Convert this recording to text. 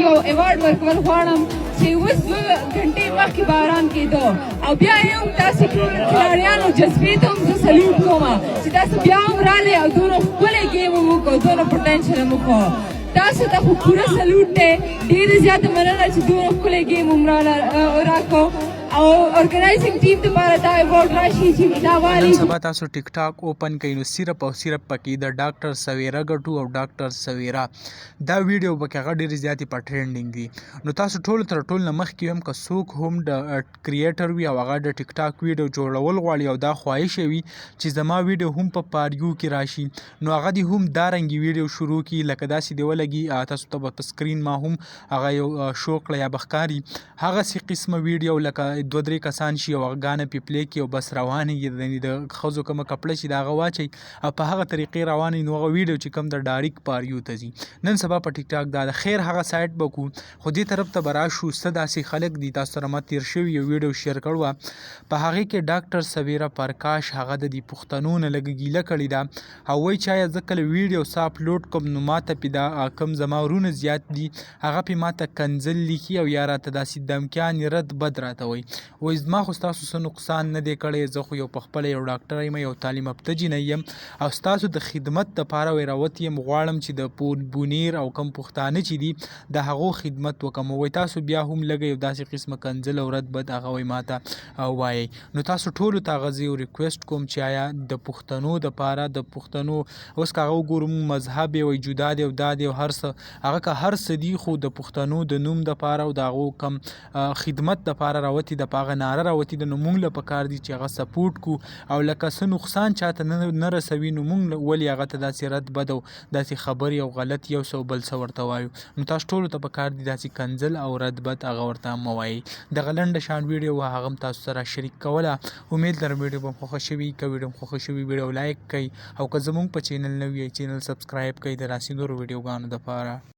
یو ایوارډ ورکول غواړم چې اوس 2 غنټې مخکې باران کېدو او بیا یې هم تاسو ټول کھلاړیانو جذبې ته هم زه سلوټ کوم چې تاسو بیا هم رالې او دونه ښکلی game مو وکړو، دونه potential مو وکړو. تاسو ته خو پوره سلوټ دی. ډېره زیاته مننه چې دونه ښکلی game هم راکړو او organizing team لپاره دا ایوارډ راشي چې دا والي. نن سبا تاسو ټیک ټاک open کړئ نو صرف او صرف پکې د ډاکټر سویرا ګټو او ډاکټر سویرا دا ویډیو پکې هغه ډېرې زیاتې په trending دي. نو تاسو ټول تر ټول نه مخکې هم که څوک هم د creator وي او هغه د ټیک ټاک ویډیو جوړول غواړي او دا خواهش وي چې زما ویډیو هم په for you کې راشي، نو هغه دې هم دا رنګي ویډیو شروع کړي، لکه داسې دی ولګي. تاسو ته په screen ما هم هغه یو شو کړه یا بخکاری هغسې قسمه ویډیو، لکه دوه درې کسان شي او هغه ګانه پې play کړي او بس روانې یعنې د ښځو کومه کپړه چې د هغه واچوي او په هغه طریقې روانې، نو هغه ویډیو چې کوم د direct for you ته ځي. نن سبا په ټیک ټاک دا د خیر هغه side به کو، خو دې طرف ته به راشو. څه داسې خلک دي، تاسو سره ما تیر شوي یو ویډیو share کړو، په هغې کې ډاکټر سویرا پرکاش هغه د دې پښتنو نه لږ ګیله کړې ده او وایي چې آیا زه کله ویډیو څه اپلوډ کوم نو ماته پې دا کم زما ورونه زیات دي، هغه پې ماته کنځل لیکي او یا راته داسې دمکیانې رد بد راته وایي. وایي زما خو ستاسو څه نقصان نه دی کړی، زه خو یو په خپله یو ډاکټر یم، یو تعلیم یافته جینۍ یم او ستاسو د خدمت دپاره وایي راوتی یم. غواړم چې د بونیر او کم پښتانه چې دي د هغو خدمت وکړم. وایي تاسو بیا هم لږه یو داسې قسمه کنځل او رد بد هغه وایي ماته وایي. نو تاسو ټولو ته هغه زه یو request کوم چې آیا د پښتنو دپاره، د پښتنو اوس که هغه وګورو مذهب یې وایي جدا دی او دا دی او هر څه هغه که هر څه دي، خو د پښتنو د نوم دپاره او د هغو کم خدمت دپاره راوتی د په هغه ناره راوتی ده، نو مونږ له پکار دي چې هغه support کو او لکه څه نقصان چاته نه رسوي، نو مونږ ولې هغه ته داسې رد بد او داسې خبرې او غلط یو څه او بل څه ورته وایو؟ نو تاسو ټولو ته پکار دي داسې کنځل او رد بد هغه ورته مه وایئ. دغه لنډه شان ویډیو وه، هغه هم تاسو سره شریک کوله. امید لرم ویډیو به خوښه شوي. که ویډیو خوښه شوي، ویډیو like کړئ او که زمونږ په channel نوی یئ، channel subscribe کړئ د داسې نورو ویډیوګانو دپاره.